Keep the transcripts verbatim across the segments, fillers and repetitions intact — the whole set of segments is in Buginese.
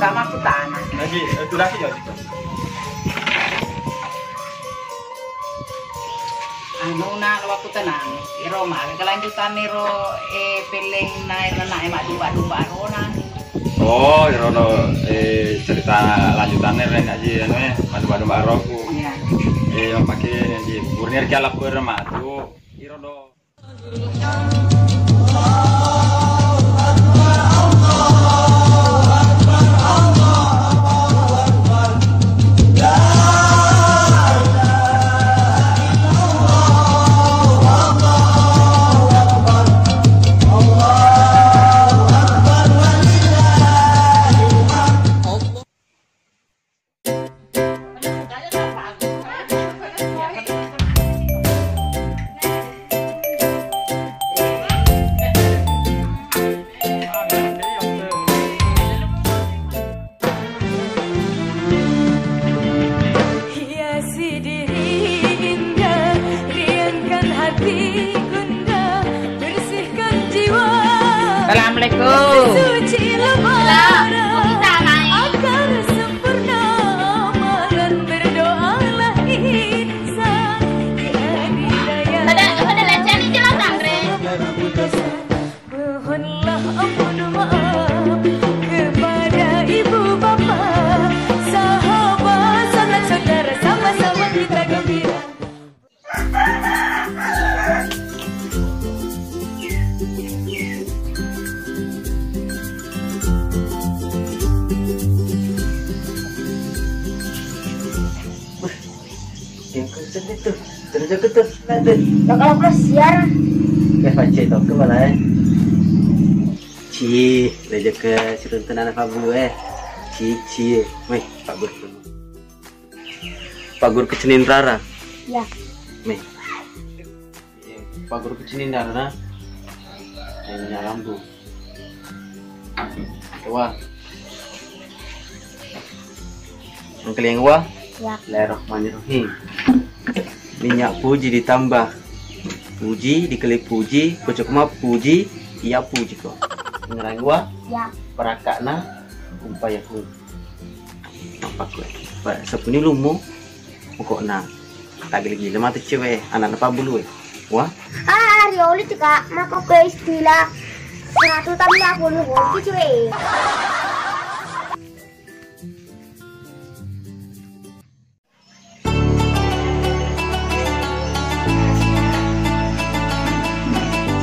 Sama aku tanah. Jadi, eh, itu lagi ya, Cik? Anu, nak, lo aku tenang. Iro, maka kelanjutan iro, eh, peleng na, iro na, eh, mak dumba-dumba arona. Oh, iro no, eh, cerita lanjutannya, Ren, aja, anu, eh, mak dumba-dumba aroku. Iya. Eh, yang pakai, yang di, burnir kia lapar, mak, tuh. Iro do. Hiasi diri indah, riangkan hati gundah, bersihkan jiwa. Assalamualaikum. Suci lebaran agar sempurna amalan, berdoalah insan di hari raya. Pada, pada latihan di jalan, Andre. Mohonlah ampun maaf kepada ibu bapa, sahabat, sanak saudara, sama-sama kita gembira. Yang kenceng itu, terus aku tuh, nanti. Bakal plus siar. Eh, pancai tau ke malah, eh. Ci, lejek ke siruntunan apa bu, eh. Ci, ci, weh, Pak Guru. Pak Guru Kecenin Rara. Ya. Meh. Pak Guru Kecenin Rara. Yang rambu. Wah. Engkalinga wa? Ya. Bismillahirrahmanirrahim. Minyak puji ditambah puji, dikali puji, kocok ma puji, iya puji ko. Ngerang wa? Ya. Perakakna umpayaku. Apa ko? Pak, sepuni lumo. Pokokna tagile-gile matu cewe, anakna pabbulu e. Wah. Ah, rioli tu, Kak, mako ke istilah seratus tambah puluh volti cewe.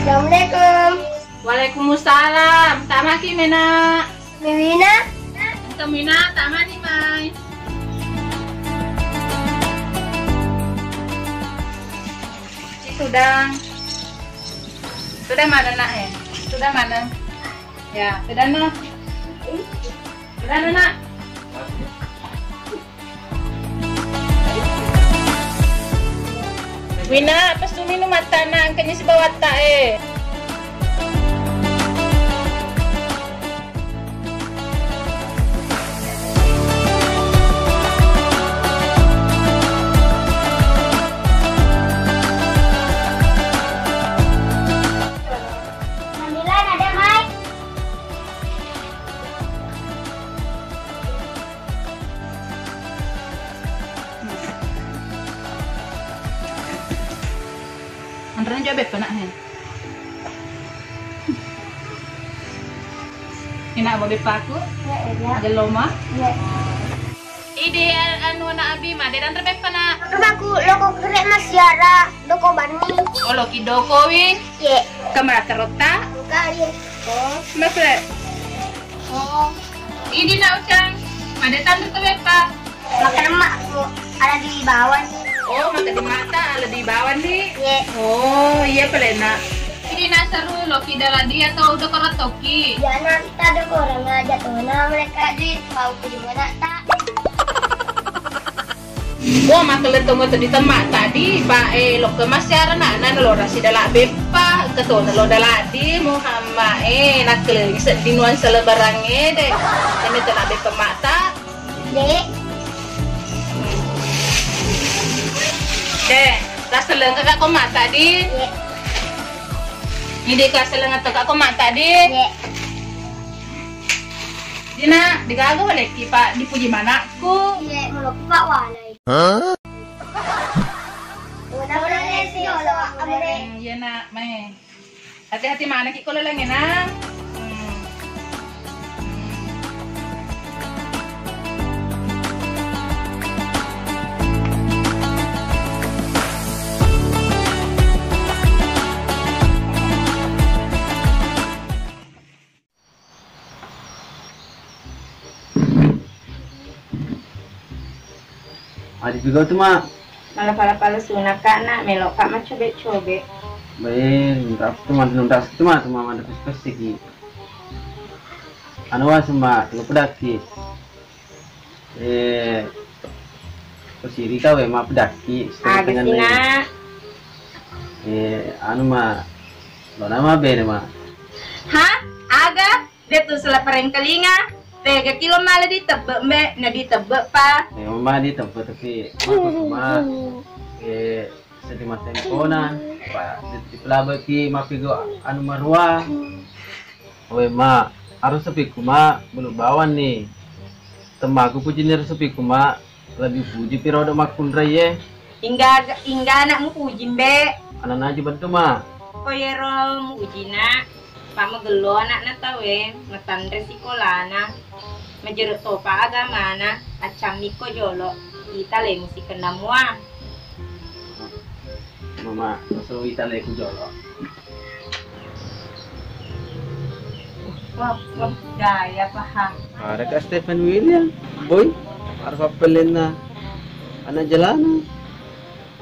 Assalamualaikum. Waalaikumsalam. Tamaki mena. Miwina. Engka mina, tamani mai. Tudang. Tudang mana, nak, eh? Tudang mana? Ya, tudang, no. Tudang, no, nak. Wina, pesu minum mattana, engkanya sibawa watta e. Manila na de mai. Anrena jua beppa, nak, he. Ina, bo beppaku. Iya, iya. Gelloma. Iya. Idi, anu, anak Abi, ma, de danre beppa, nak. Rumahku, loko kere masiara, doko banni. Oh, loki doko wi. Iya. Kamera karotta? Buka, iya. Oh, mepre. Oh. Idi na ucang, made tanre tu beppa. Makan emak ku, ala di bawang. Oh, makan di mata, ala di bawang ni. Ye. Oh, iya pale na. Idi na seru loki daladi atau udah korot toki. Ya, nanti ada orang aja tuh, nah mereka di mau ke mana tak? Wah, makkellettongo teddi temma tadi, ba, eh, lokke massiarana'na nalora sidala beppa, engka to nalo daladi, Muhammad, eh, nakkelengi sedding nuansa lebarangnge, de. Temme tena beppa mata. Dek. De, tasselengka ko mata di. Dek. Ide kasselengka ko mata di. Dek. Ina, degaga walekki, Pak, dipuji manakku. Iya, melokki, Pak, walai. Hah? Wala-wala lesi, wala amre. Hmm, iya, Nak, mai. Hati-hati manekki ko laleng, Nak. Hmm. Adi juga tu, Mak. Malapala-pala sunaka, Nak, meloka maccobe-cobe. Bae, nuntas tu, Mak, nuntas tu, Mak, tu, Mak, ada pesi-pesi ki. Anu wa, Mak, tunggu pedaki. Eh, posiri kau, eh, mappedakki, setengah Aga tengan sih, Nak. Eh, anu, Mak. Lo nama bene, Mak. Hah? Aga? De tu sala parengkalinga. Tega kilo mala ditebbe, Mbe, na ditebbe pa. Memang mala ditebbe, tapi mako cuma, eh, sedih mata empona. Pak, di, dipelabeki mappigo anu marua. Oe, Mak, aro sepiku, Mak, bulu bawang ni. Temmaku puji ni aro sepiku, Mak, lebih puji piro do makkunrai e. Ingga, ingga anak mupuji, Mbe. Anak naju bentu, Mak. Ko yero mupuji, Nak. Pamagello anakna tauwe, matanre sikolana. Majero topa agamana, accammikko jolo. Ita le musikenna mua. Mama, so ita le ku jolo. Wah, wah, gaya paham. Ada Kak Stephen William, boy, harus appelenna anak jalanan.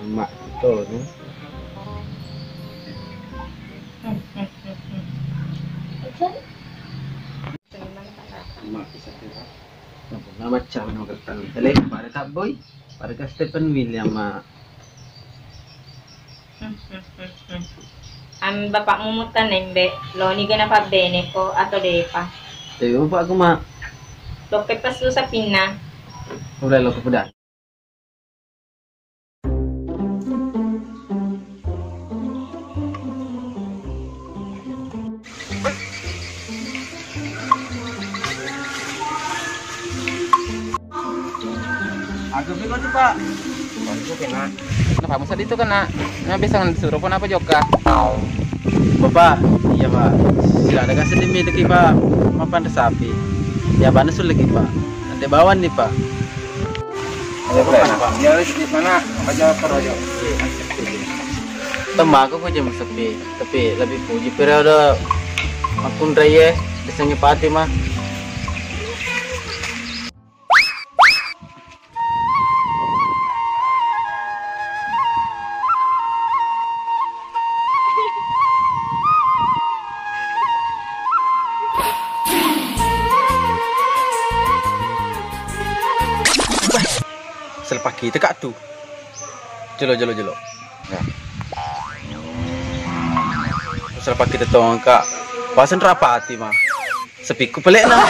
Emak itu nih. Emak bisa kira. Nama cang nomor telu. Tele, pada Kak Boy, pada Kak Stephen William, Mak. Am bapakmu mutaneng, Mbe, loni gana pabbene ko atau depa? Tapi bapakku, Mak. Lokke pesu sapinna. Udah lo kepedan. Aku pikir tuh, Pak. Waduh, kena. Kenapa mesti itu kena? Nah, biasa kan disuruh pun apa juga? Bapak, iya, Pak. Sudah ada kasih demi lagi, Pak. Mapan sapi. Ya, bana sulit lagi, Pak. Nanti bawaan nih, Pak. Ayo, Pak. Dia di mana? Aja apa aja? Temmaku ko jam sepi, tapi lebih puji pira udah makkunrai e, biasanya pati mah. Selepak kita kak tu. Jelo, jelo, jelo. Ya. Selepak kita tong kak. Pasen rapati mah. Sepiku pelek nah.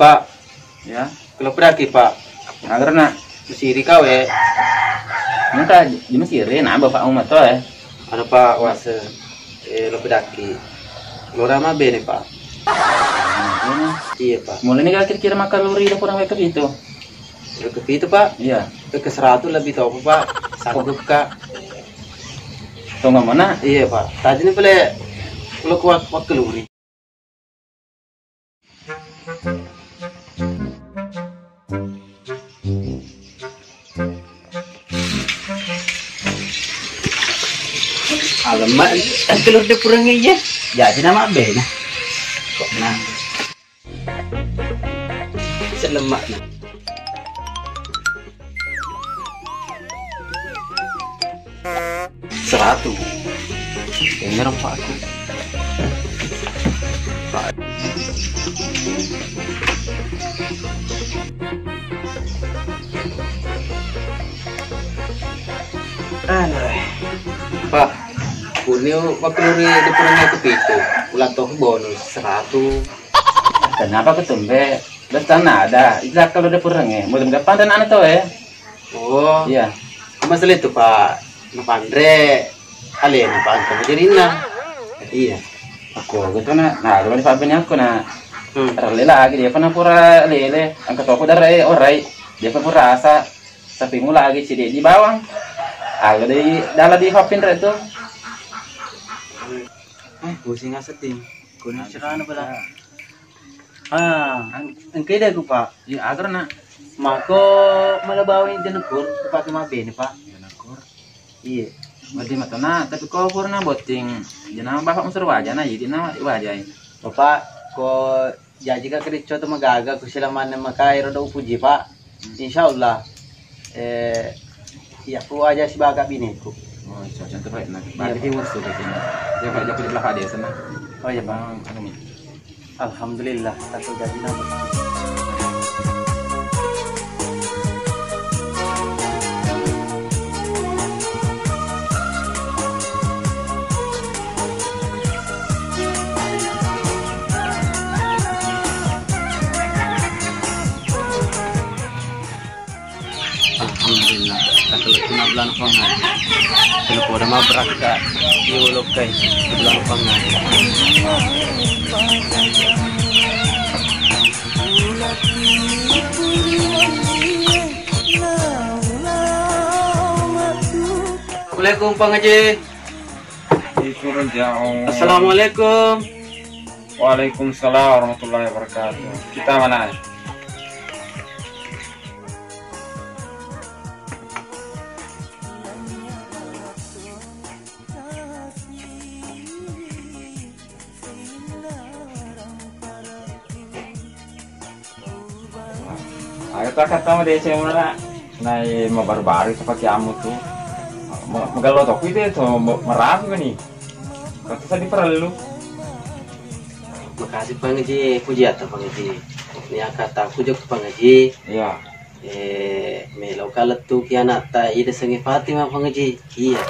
Pak. Ya. Kalau pedaki, Pak. Agar nak. Mesiri kau, eh. Maka di Mesir, eh, nah, bapak umat tuh, eh. Ada, Pak, wase. Eh, lo pedaki. Lo rama bene, Pak. Iya, Pak. Mulai ini kira-kira makan luri udah kurang baik itu. Udah kepitu, Pak. Iya. Ke seratus lebih tau, Pak. Sanggup, Kak. Tunggu mana? Iya, Pak. Tadi ini boleh lo kuat, kuat keluri. Alamak, telur de kurang iya. Jadi nama bena. Kok nah. Selemak nah. Seratus. Ini rempah aku. Anu, eh. Pak, kuni waktu ni di pulang aku pitu, ulang tahun bonus seratus. Kenapa ketumbe? Bes tanah ada, itu kalau di pulang eh. Mulai gampang dan anak tuh eh. Oh. Iya. Masalah itu, Pak. Napanre alena, Pak, engka majarinna. Iya. Aku gitu na, nah, kalau di Fabian aku na, hmm, rele lagi dia pernah pura lele, angkat aku darah, eh, orai. Dia pernah pura asa, tapi mula lagi sih di bawang. Aku di dalam di Fabian itu. Eh, pusing asa, Tim. Kuning cerana pala. Ah, ang-, engka ide ku, Pak. Iya, agar na. Mako mala bawang janakur, kupake mabene, Pak. Janakur. Iya. Berarti matona, tapi ko purna botting, jana bapak musur wajana, jadi na wajai. Bapak, ko jaji ka kericco tu magaga, ku silamanne makai roda upuji, Pak. Hmm. Insya Allah. Eh, iya, ku aja sibaga bineku. Oh, iya, contoh baik, nah. Iya, berarti Pak. Musuh di sini. Dia kayak jago di belakang desa, nah. Oh, iya, Pak. Bang, anu nih. Alhamdulillah, satu jadi nama. Alhamdulillah, takkalettu na bulan Puang Haji. Kena poda mabbarakka iwolokkai bulan Puang Haji. Assalamualaikum, Puang Haji. Assalamualaikum. Waalaikumsalam warahmatullahi wabarakatuh. Kita mana? Aga to akkattamu deceng muna, nai mabaru-baru itu pakai amu tu. Ma-, magello to kuite to ma-, marapi mani. Kata tadi perlu. Makasih Pangeji, puji atta Pangeji. Ni akkattaku jokka Pangeji. Iya. Eh, melo ka lettuki anatta ida sengi Fatima Pangeji. Iya.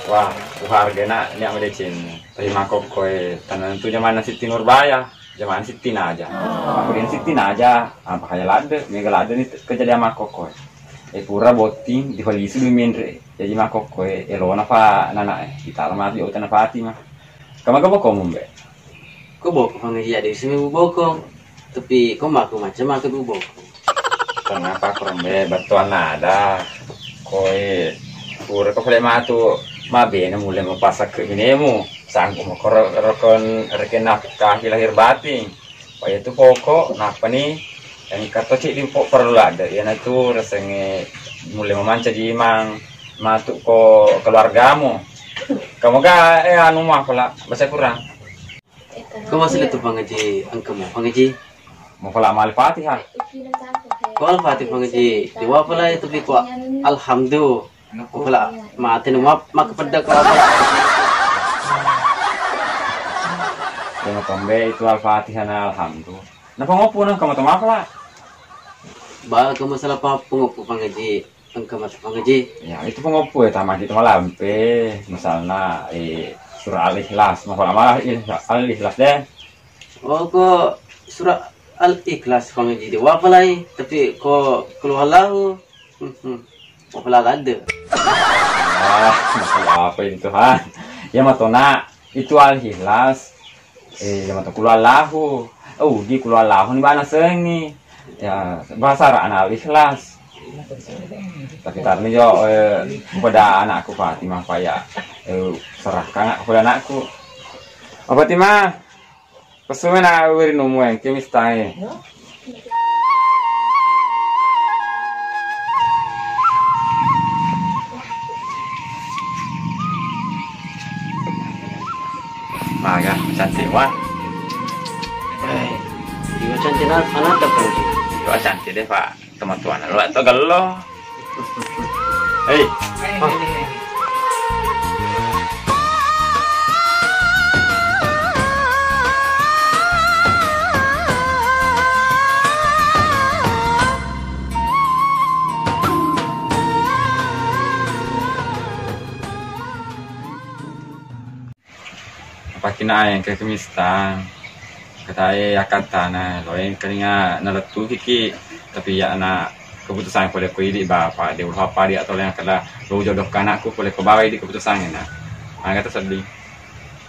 Wah, uharga na ni amu deceng. Tapi makokkoe tanentu jamanna Sitti Nurbaya. Jaman Sittinaja. Makkudian Sittinaja, apa kaya ladde, mega ladde ni kejadian makkokkoe. E pura botting, difalisu dui menre. Jaji makkokkoe, elona fa nana e. Ditala mati utanna Fatima. Kamaga boko mumbe? Ko boko Pangeji, ada isi boko. Tapi ko mako macam mako boko. Kenapa kurang be bettuanna ada? Koe pura ko pale matu mabene mulle mapasakke binemu. Sanggup mako ro-, rokon rekenna nafkahi lahir batin. Paya tu poko, nappani engka to ceddi po perlu ladde. Iyanatu resengnge mulle mamancaji imang matu ko keluargamu. Kamoga, eh, anu mapala baca Quran. Ko masih tu Pangeji, engka mo Pangeji. Mapala mal Fatihah. Ko Al-Fatihah Pangeji, di wapala itu bi ko alhamdulillah. Ko pala mate nu map-, makkapedda ko apa? Yang tombe itu Al-Fatihah na alhamdulillah. Napa ngopo nang kamu to mapala? Ba, ko masalah pa-, pengoppo Pangeji. Engka matu Pangeji. Ya, itu pengoppo ya, tamaki tu malampe. Misalna, eh, surah Al-Ikhlas. Mapala malah Al-Ikhlas deh. Oh, ko surah Al-Ikhlas Pangeji di wapalai, tapi ko Qul Huwallahu, hmm, hmm, wapala ladde. Ah, masalah apa ini Tuhan? Ya matona, itu Al-Ikhlas. Eh, ya matona Qul Huwallahu. Oh, di Qul Huwallahu ni bana sengi. Ya, bahasa Arab Al-Ikhlas. Tapi tarni jo, eh, pada anakku Fatimah paya, eh, serahkan aku pada anakku. Oh, Fatimah. Pessumenna weri numu engke mistangnge. Maga, cantik wa. Eh, iya cantik na-, anatta Pangeji. Iya cantik deh, Pak. Teman-teman, lo tak gelo. Hei. Pakina engka kemistang. Katae akkattana, loe engkalinga nalettukiki, tapi iyana Keputusan pole ko idi, Bapak, de uruh apa dia atau yang kala lo jodoh ke anakku, pole ko bawa idi keputusan na. Aga to sedih.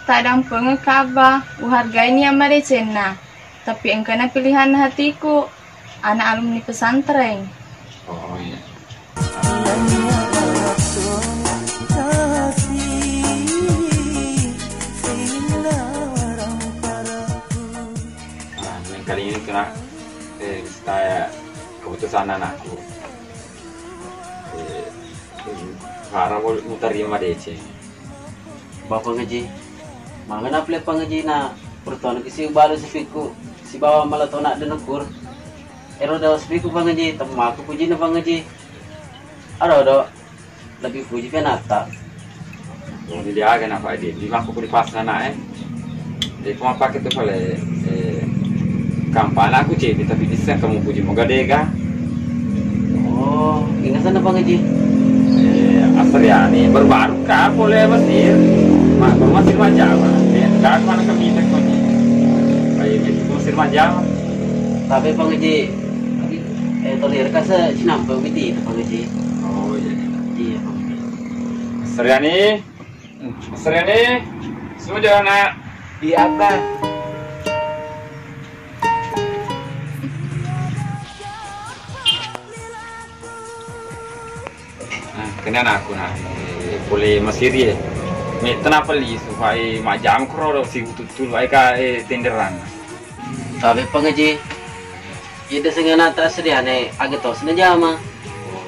Taddampengekka, Abba, uhargai niat madecenna, tapi engkana pilihanna hatiku, anak alumni pesantren. Oh iya. Nah, yang kali ini kena, eh, saya keputusan anakku. Eh, harap mutarima madeceng. Bapak ngaji, mangana pale pangaji na pertuan kisi balu sepiku sibawa malatona denukur. Ero dawa sepiku pangaji, temmaku pujina pangaji. Aro do, lebih puji penata. Oh, ini dia aga na Pak Edi. Lima aku di pas na, eh. Jadi, ko mappake tu pale, eh, kampana aku cedde, tapi bisa kamu puji moga dega. Oh, ingasan apa ngaji? Eh, Asriani baru-baru ka pole Mesir. Ma-, baru Mesir majama. Eh, ka mana kami tak kami. Baik, itu Mesir majama. Tapi pangaji, eh, tolir kasa sinampe witi itu pangaji. Oh, iya. Iya, pangaji. Asriani. Seriane, sudah nak. Iya, Abah. Nah, kena aku nah. Eh, boleh masiri ya. Metta napeli supaya majam kro si ututul wae ka, eh, tenderan. Tapi pangaji, ida sengana tak seriane, aga tos na jama.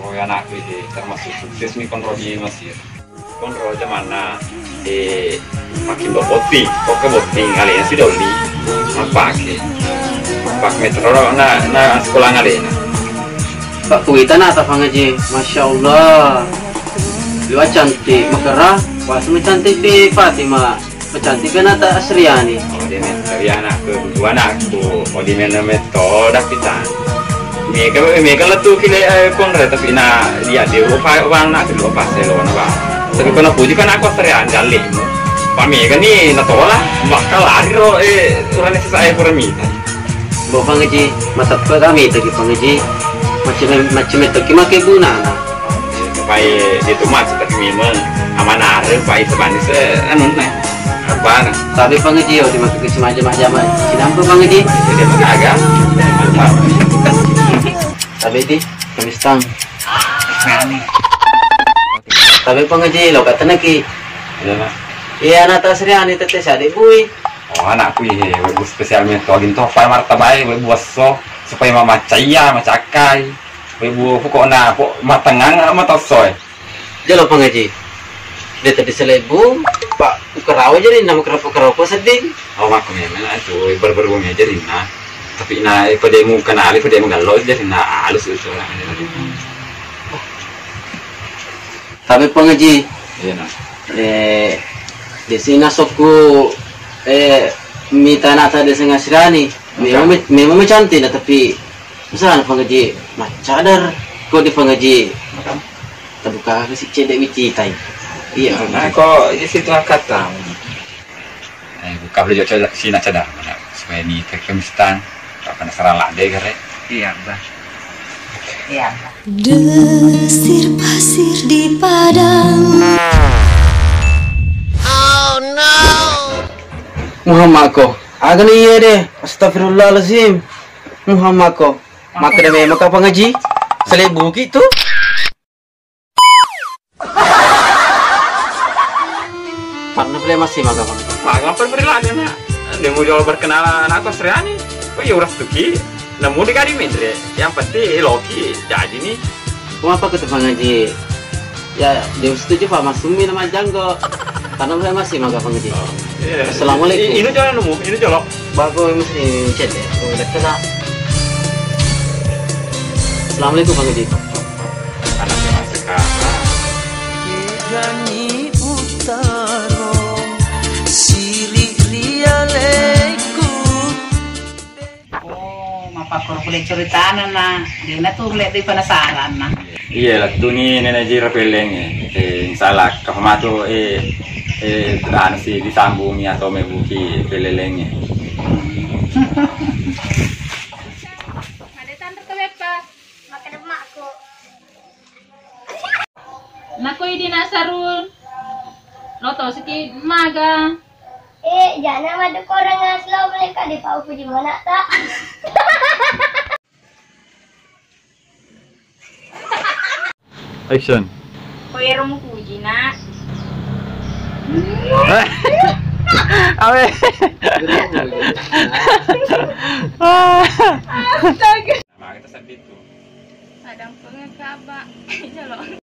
Oh, ya anakku ini termasuk sukses nih kontrol di Mesir. Konro jamanna, eh, makin botting, pokoknya botting alena si Doli, mappake. Pak metro na, na sekolah alena. Pak kuita na ta pangaji, Masya Allah. Liwa cantik, makera, pas cantik di Fatima, cantik kan ta Asriani. Oh, dia metro, ya anak kedua anakku, oh, di mana metro, dah kita. Mega, mega lettu ki le, eh, konre, tapi na dia de upa wana ke dua pas lo na ba. Tapi ko napuji kan aku tere anjali. Pa mega ni natola, bakka lari ro, eh, urane sesa e pura mita. Bo pangaji, mateppe kami tadi pangaji. Macam, macam itu ki make guna. Pai dia tu macam tapi memang amanah, pai sebanding se anu nah. Apa nah? Tapi pangaji, oh, di maka kesi majama-jama. Sinampe pangaji. Jadi apa kagak? Tapi di, kami stang. Nah, nih. Tapi pangaji, lo kata naki. Iya, Pak. Iya, anak ta Asriani tete sade bui. Oh, anakku, iya, webbu spesial metto. Agin to, fai martabai, webbu esso, supaya mamaccai, macakkai. Webbu pokokna, pok matengang, matosso, eh. Jolo pangaji. De tadi selebu, Pak, ukarawa jadi nama kerap ukarawa ko sedih. Oh, makku memang itu, berberbunga jadi nah. Tapi na, eh, pada mu kenali, pada mu gallo jadi na alus itu lah. Tapi pangaji. Iya, nah. Eh, di sini sokku, eh, mita nata di sengah sirani. Memang, memang cantik nah, tapi misalnya pangaji macadar, kok di pangaji terbuka si cedek wititai. Iya. Nah, kok di situ kata. Eh, buka beli jok cedek sini cadar, supaya ni ke kemistan, tak penasaran lah deh kare. Iya, Bah. Iya, Bah. Desir pasir di padang. Muhammad ko, aga ni iya deh. Astagfirullahalazim. Muhammad ko, mata deh memang kapan ngaji? Selebu ki tu. Panna pale masih maga, Bang. Maga apa beri lagi, nak? Dia mau jual berkenalan anak Asriani. Oh iya, uras tuki. Nemu di kali mindre. Yang penting loki jadi nih. Mau apa ke tukang ngaji? Ya, dia setuju Pak Masumi nama Janggo. Karena pale masih maga, Bang Haji. Oh, iya. Assalamualaikum. I-, ini jual nemu, ini jual. Bagus, ini cek ya. Oh, udah kena. Assalamualaikum, Bang Haji. Anaknya masih kakak. Gani Utaro, sirik rialeku. Oh, mappakkoro pole ceritana na, dena tu le di penasaran na. Iya, lettu ni Nenek Ji rapeleng, eh. Eh, insya Allah, kapan matu, eh, eh, anu si disambungi atau mebuki peleleng, eh. Ada tanda ke Beppa? Makan emakku. Koi dina sarun. Lo to siki maga. Eh, jana madu korang aslo mereka di pau puji mana tak? Action. Koi ero mupuji, Nak. Awe. Astaga. Nah, kita sedih tuh. Ada pengen kabar. Jalo.